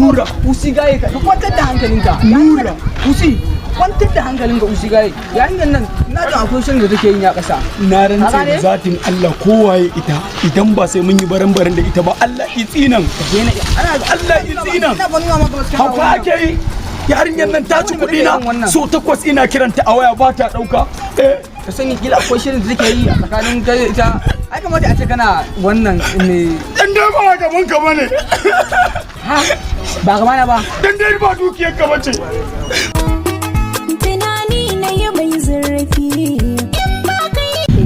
Nura. Usi gaye, ka kwantar da hankalinka. Nura. Usi, kwantar da hankalinka, Usi gaye. Yarinyar nan, na jin akwai shirin da take yin ya kasa. Na rantse Ka da gane? zatin Allah, kowaye ita, idan ba sai mun yi baran-baran da ita ba, Allah itsinan. Ana Allah itsinan. Ina ba nuna maka wasu. Hauka ake yi. Yarinyar nan ta ci kuɗi na Wannan. so 8, ina kiranta a waya ba ta ɗauka, eh. Ka sani, kila akwai shirin da take yi a tsakanin kai da ita. Ai kamata a ce kana wannan ne. Dan dai ba gaban ka bane. Ha, ba gaba na ba. Dan dai ba dukiyar ka bace. Tunani na yi mai zurfi.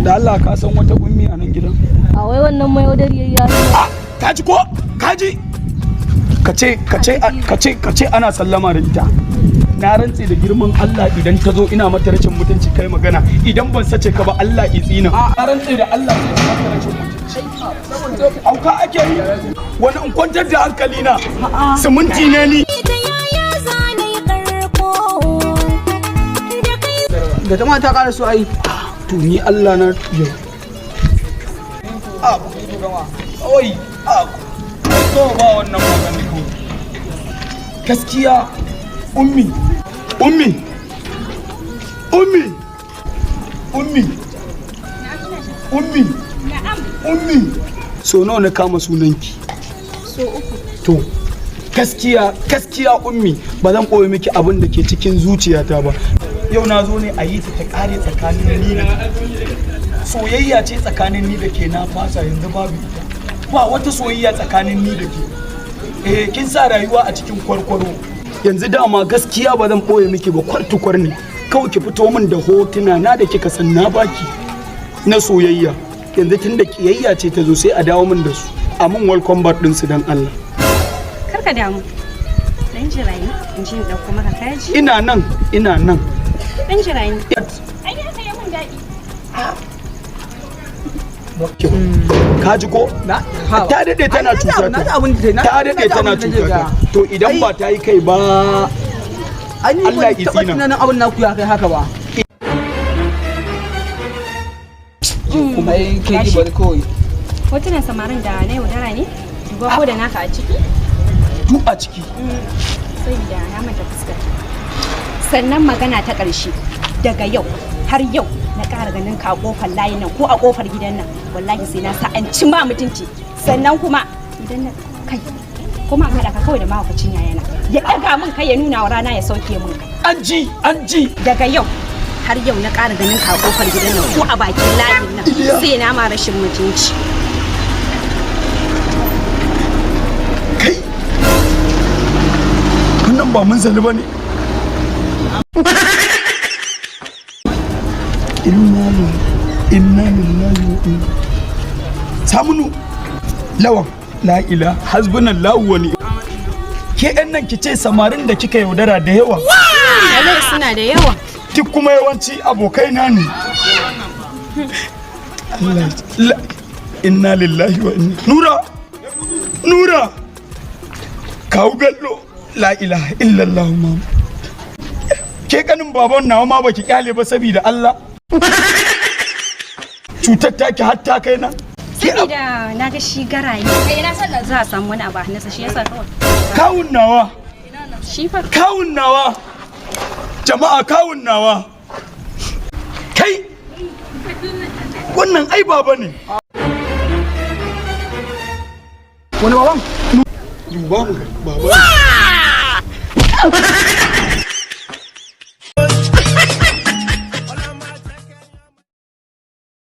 Da Allah, ka san wata Ummi a nan gidan? A wai wannan mai yaudar yarinya. Ah, ka ji ko? Ka ji? Ka ce ana sallama da ita. Na rantse da girman Allah, idan ta zo ina mata rashin mutunci, kai magana. Idan ban sace ka ba, Allah itsina. Na rantse da Allah sai ka mata rashin mutunci. Auka ake yi. Wani in kwantar da hankali na. Siminti ne ni. Ta yaya za na yi karko da kai? Da ta ma ta ƙara so ai. To ni Allah na yau. Ah, oi, ah, to ba wannan magani kawai. Gaskiya, Ummi, Ummi, Ummi, Ummi, Ummi, Ummi. So nawa na kama sunanki? So 3. To, gaskiya, gaskiya Ummi, ba zan ɓoye miki abin da ke cikin zuciyata ba. Yau na zo ne a yi ta ta ƙare tsakanin ni da ke. Soyayya ce tsakanin ni da ke, na fasa, yanzu babu ita. Ba wata soyayya tsakanin ni da ke. Eh, kin sa rayuwa a cikin kwarkwaro. Yanzu dama gaskiya ba zan ɓoye miki ba, kwartukwar ne. Kawai ki fito min da hotuna na da kika san na baki na soyayya. Yanzu tun da kiyayya ce ta zo, sai a dawo min da su. A mun welcome back ɗinsu don Allah. Kar ka damu. Dan jira ni, in ji in ɗauko maka kaji. Ina nan, ina nan. Dan jira ni. Ai haka ya mun daɗi. Ka ji ko? Na. Ta daɗe tana cuta. Na ji abin da ta daɗe tana cuta ta. To idan ba ta yi kai ba, An yi Allah ban taɓa izina. tunanin abin naku ya kai haka ba. Kuma ai kai ki bari kawai. Hotunan samarin da na yaudara ne? Duba ko da naka a ciki? Duk a ciki. Saboda na manta fuskar. Sannan magana ta ƙarshe, daga yau har yau na ƙara ganin ka a ƙofar layin nan ko a ƙofar gidan nan, wallahi sai na sa an ci ma mutunci. Sannan kuma idan na kai kuma an haɗa ka kawai da mahaukacin yayana ya ɗaga min kai, ya nuna wa rana, ya sauke min kai. An ji, an ji. Daga yau har yau na ƙara ganin ka a ƙofar gidan nan ko a bakin layin nan, sai na ma rashin mutunci. Kai, wannan ba mun zali ba ne. Inna lillahi, inna lillahi wa inna. Samunu Lawan, la ila hasbunallahu wa ni'mal. Ke yan nan, ki ce samarin da kika yaudara da yawa. Wallahi suna da yawa. Duk kuma yawanci abokai na ne. Allah inna lillahi wa inna. Nura, Nura, Kawu Bello, la ilaha illallah. Mam, ke kanin baban nawa ma baki kyale ba, saboda Allah cutar taki har ta kai na. Saboda na ga shi garaye kai, na san da za a samu wani abu a hannunsa, shi yasa kawai. Kawun nawa. Shi fa. Kawun nawa, jama'a, kawun nawa. Kai, wannan ai baba ne. Wani baban? Duba mu ga baba ne.